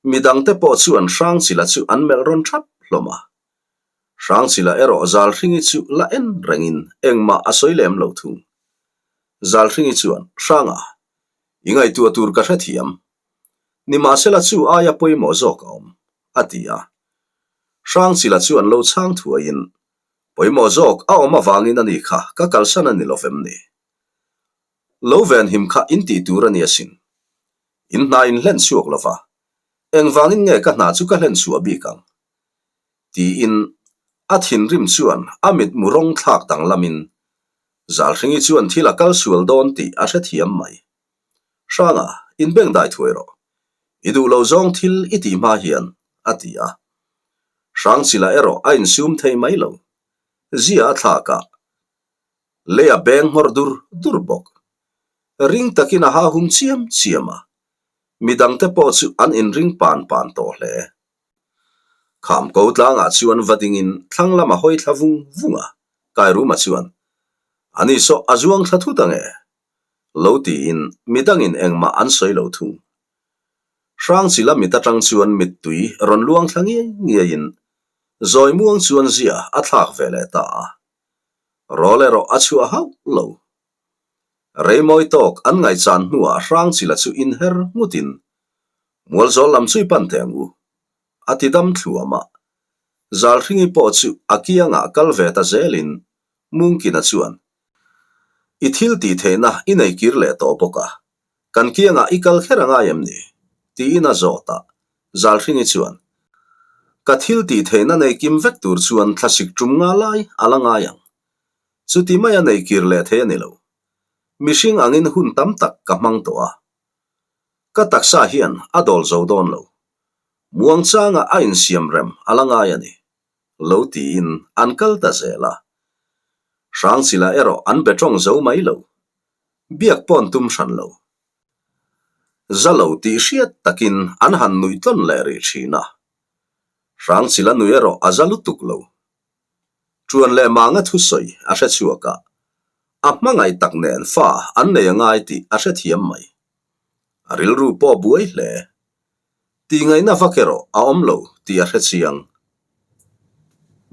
Midangte pawh chuan Hrangchila chu an melh rawn thap hlawm a. Hrangchila erawh Zalhringi chu la en rengin engmah a sawi lem lo thung. Zalhringi chuan, Hranga, i ngaihtuah tur ka hrethiam. Nimahsela chu aia pawimawh zawk a awm, a ti a. Hrangchila chuan lo chhang thuaiin, Pawimawh zawk a awm avangin a ni kha ka kalsan a ni lovem ni? Lo venhim kha in tih tur a ni asin. In hna in hlen chhuak lo va, engvangin nge ka hna chu ka hlen chhuah bik ang? Tiin a thinrim chuan a mitmu rawng thlak danglamin Zalhringi chuan thil a kal sual dawn tih a hrethiam mai. Hranga, inbeng dai thuai rawh. I duh lo zawng thil i tih hma hian, a ti a. Hrangchila erawh a insum thei mai lo. Zia a thlak a, lei a beng nghawr dur dur bawk. Ring takin a ha hum chiam chiam a, midangte pawh chu an inring pan pan tawh hle. Kham ko tlangah chuan va dingin thlang lam a hawi thla vung vung a, Kairuma chuan, Ani saw a zuang thla thut ange? Lo tiin midangin engmah an sawi lo thung. Hrangchila mit atang chuan mittui rawn luang thla ngiai ngiaiin zawi muang chuan zia a thlak ve leh ta a. Rawl erawh a chhuah hauh lo. Reimawi tawk an ngaihchan hnuah Hrangchila chu inher nghutin, Mualzawl lam chu i pan teh ang u, a ti dam thluam a. Zalhringi pawh chu a kiangah kal ve ta zelin Mungkina chuan, I thil tih theihna i nei kir leh tawh bawk a, kan kiangah i kal kher a ngai em ni? tiin a zawt a. Zalhringi chuan, Ka thil tih theihna nei kim vek tur chuan thlasik tum nga lai a la ngai ang. Chuti maia nei kir leh thei a ni lo. Mihring angin hun tam tak ka hmang tawh a. Ka taksa hian a dawl zo dawn lo. Muangchanga a insiam rem a la ngai a ni. Lo tiin an kal ta zel a. Hrangchila erawh an be tawng zo mai lo. Biak pawn tum hran lo. Za lo tih hriat takin an han nuih tlawn leh rih thin a. Hrangchila nui erawh a za lutuk lo. Ṭuan leh manga thusawi a hre chhuak a, a hmangaih tak nen fa an nei a ngai tih a hrethiam mai. A rilru pawh buai hle. Tihngaihna vak erawh a awm lo tih a hre chiang.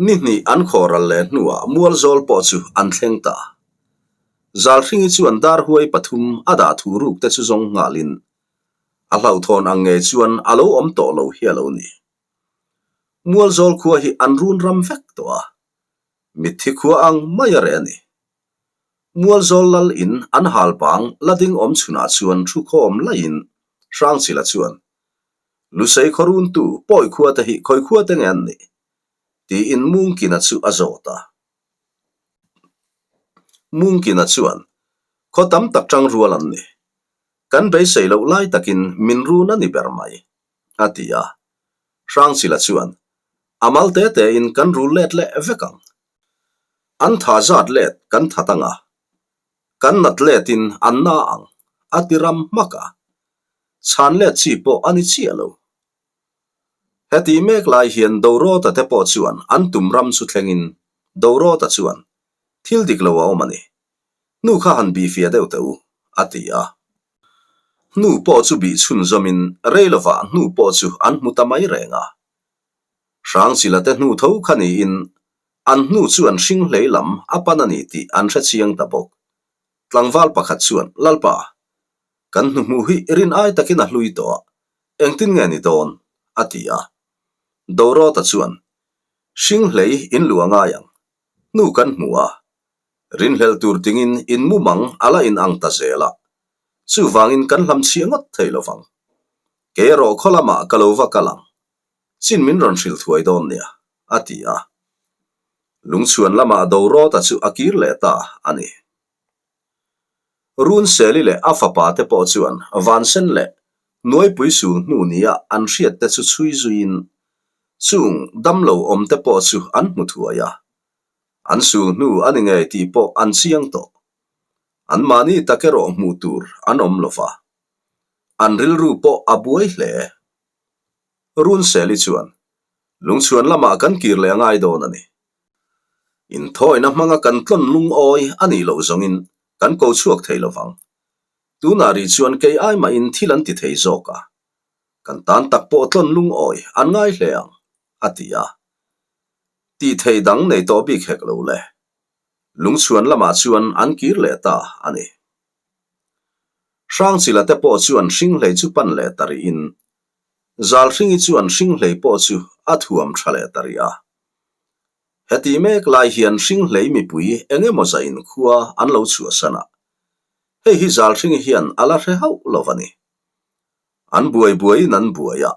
Ni hnih an khawhral leh hnuah Mualzawl pawh chu an thleng ta. Zalhringi chuan darhuai pathum a dah thu ruk te chu zawng nghalin a hlauhthawn ang ngei chuan a lo awm tawh lo hi a lo ni. Mualzawl khua hi an run ram vek tawh a, mitthi khua ang mai a reh a ni. Mualzawl lal in an hal bang la ding awm chhunah chuan thu khawm laiin Hrangchila chuan. Lusei khaw runtu pawi khua te hi khawi khua te nge an nih? tiin Mungkina chu a zawt a. Mungkina chuan, Khaw tam tak tang rual an ni. Kan beisei loh lai takin min run a ni ber mai, a ti a. Hrangchila chuan, A mal te tein kan rul let leh vek ang. An tha zat let kan that ang a, kan nat letin an na ang, a ti ram hmak a. Chhan let chi pawh a ni chiah lo. Heti mek lai hian Dorota te pawh chuan an tum ram chu thlengin Dorota chuan, Thil dik lo a awm a ni. Hnu kha han bih fiah deuh teh u, a ti a. Hnu pawh chu bih chhunzawmin rei lovah hnu pawh chu an hmu ta mai reng a. Hrangchila te hnu tho kha niin an hnu chu an hring hlei lam a pan a ni tih an hre chiang ta bawk. Tlangval pakhat chuan, Lalpa, kan hnuhmuh hi rin ai takin a hlui tawh a, engtin nge ni dawn? a ti a. Dorota chuan, Hring hlei in luah ngai ang, hnu kan hmu a, rinhlelh tur tingin in mumang a la in ang ta zel a, chuvangin kan hlamchhiah ngawt thei lo vang. Kei erawh khaw lamah ka lo va kal ang, chin min rawn hrilh thuai dawn nia, a ti a. Lungchhuan lamah Dorota chu a kir leh ta a ni. Runseli leh a fapa te pawh chuan Vansen leh Nuaipui sul hnu nia an hriat te chu chhui zuiin chung damlo awm te pawh chu an hmu thuai a. An sul hnu a ni ngei tih pawh an chiang tawh. Anmahni tak erawh hmuh tur an awm lo va. An rilru pawh a buai hle. Runseli chuan, Lungchhuan lamah kan kir leh a ngai dawn a ni. Inthawina hmanga kan tlawn lungawi a nih loh zawngin kan ko chhuak thei lo vang. Tunah rih chuan kei ai mahin thil an ti thei zawk a, kan tan tak pawh tlawn lungawi an ngai hle ang, a ti a. Tih thei dang nei tawh bik hek lo le. Lungchhuan lamah chuan an kir leh ta a ni. Hrangchila te pawh chuan hringhlei chu pan leh ta rihin Zalhringi chuan hringhlei pawh chu a thuam tha leh ta rih a. Heti mek lai hian hringhlei mipui eng emaw zain khua an lo chhuahsan a, hei hi Zalhringi hian a la hre hauh lo a ni. An buai buaiin an buai a,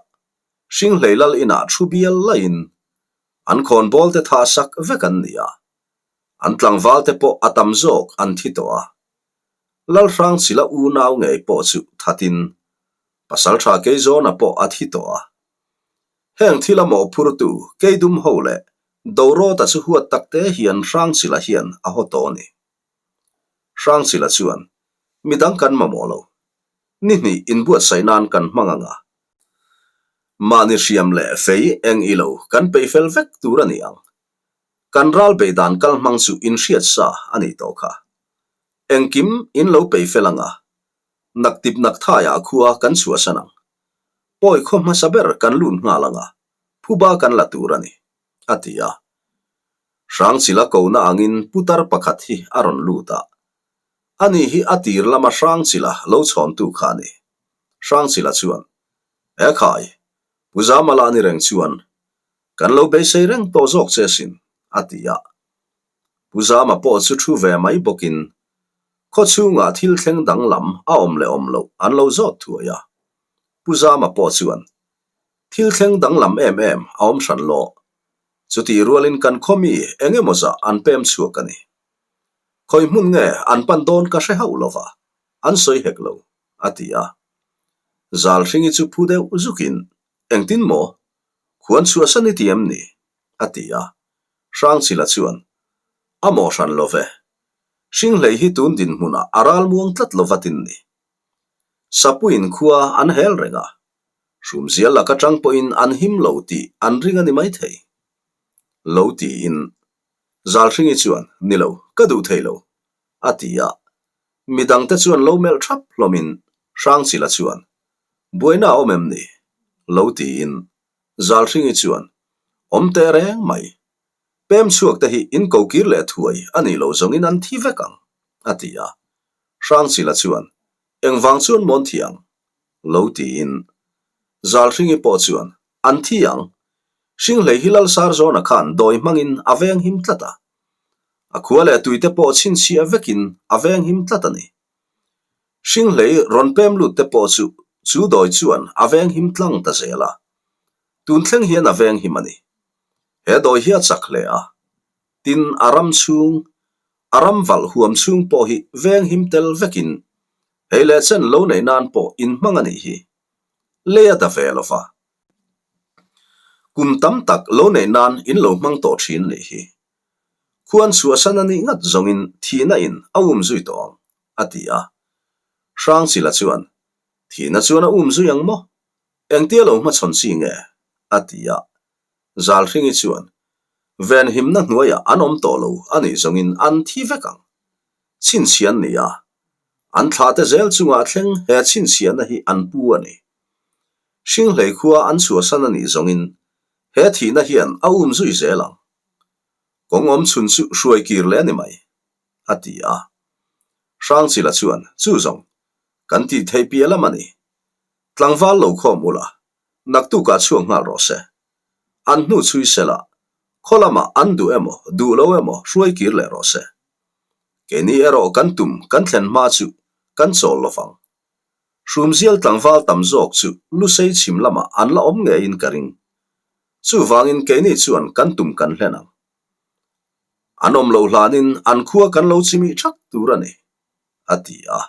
hringhlei lal inah thu bial laiin an khawnbawl te thah sak vek an ni a, an tlangval te pawh a tam zawk an thi tawh a. Lalhrangchila unau ngei pawh chu thatin Pasalṭha Keizawna pawh a thi tawh a. Heng thil a mawhphurtu Keidum ho leh Dorawta chu huat tak te hian Hrangchila hian a haw tawh a ni. Hrangchila chuan, Midang kan mamawh lo. Ni hnih inbuatsaih nan kan hmang ang a. Mahni hriam leh fei eng i lo kan peih fel vek tur a ni ang. Kan ral bei dan kal hmang chu inhriat sa a nih tawh kha. Engkim in lo peih fel ang a, Naktip nakthaiah khua kan chhuahsan ang. Pawi khaw hmasa ber kan lut nghal ang a, phuba kan la tur a ni, a ti a. Hrangchila kona angin putar pakhat hi a rawn lut a. Ani hi a tir lama Hrangchila lo chhawntu kha a ni. Hrangchila chuan, E khai, Pu Zamala ni reng chuan kan lo beisei reng tawh zawk che sin, a ti a. Pu Zama pawh chu thu ve mai bawkin khaw chhungah thil thleng danglam a awm leh awm loh an lo zawt thuai a. Pu Zama pawh chuan, Thil thleng danglam em em a awm hran lo. Chutih rualin kan khaw mi eng emaw zah an pem chhuak a ni. Khawi hmun nge an pan dawn ka hre hauh lova, an sawi hek lo, a ti a. Zalhringi chu phu deuh zukin, Engtin maw? Khuan chhuahsan i ti em ni? a ti a. Hrangchila chuan, A maw hran lo ve. Hringhlei hi tun dinhmunah a ral muang tlat lo vatin ni. Sapuiin khua an hel reng a, hrumzial laka tang pawhin an him lo tih an ring a ni maithei. Lo tiin Zalhringi chuan, Ni lo, ka duh thei lo, a ti a. Midangte chuan lo melh thap hlawmin Hrangchila chuan, Buaina a awm em ni? Lo tiin Zalhringi chuan, Awm teh reng mai. Pem chhuak te hi in ko kir leh thuai a nih loh zawngin an thi vek ang, a ti a. Hrangchila chuan, Engvang chuan mawn thi ang? Lo tiin. Zalhringi pawh chuan, An thi ang. Hringhlei hi Lalsarzawna khan dawi hmangin a veng him tlat a. A khua leh tuite pawh chhinchhiah vekin a veng him tlat a ni. Hringhlei rawn pem lut te pawh chu. chu dawi chuan a venghim tlang ta zel a. Tun thleng hian a venghim a ni. He dawi hi a chak hle a. Tin, a ram chhung, a ram valh huam chhung pawh hi venghim tel vekin hei leh chen lo neih nan pawh inhmang a nih hi. Lei a da ve lo va. Kum tam tak lo neih nan in lo hmang tawh thin nih hi. Khuan chhuahsan a nih ngat zawngin thihna in a um zui tawh ang, a ti a. Hrangchila chuan, Thihna chuan a um zui ang maw? Engtia lo hmachhawn chi nge? a ti a. Zalhringi chuan, Venhimna hnuaiah an awm tawh lo a nih zawngin an thi vek ang. Chhinchhian ni a, an thlahte zel chungah thleng he chhinchhiahna hi an pu a ni. Hringhlei khua an chhuahsan a nih zawngin he thihna hian a um zui zel ang. Kawng awm chhun chu hruai kir leh a ni mai, a ti a. Hrangchila chuan, Chu zawng, kan tih theih piah lam a ni. Tlangval lo khawm ula, naktukah chhuak nghal rawh se. An hnu chhui sela, khaw lamah an duh emaw, duh lo emaw hruai kir leh rawh se. Keini erawh kan tum kan thlen hma chu kan chawl lo vang. Hrumzial tlangval tam zawk chu Lusei chhim lamah an la awm ngeiin ka ring. Chuvangin keini chuan kan tum kan hlen ang. An awm loh hlanin an khua kan lo chimih thak tur a ni, a ti a.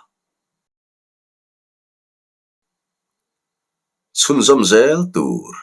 Chhunzawm zel tur.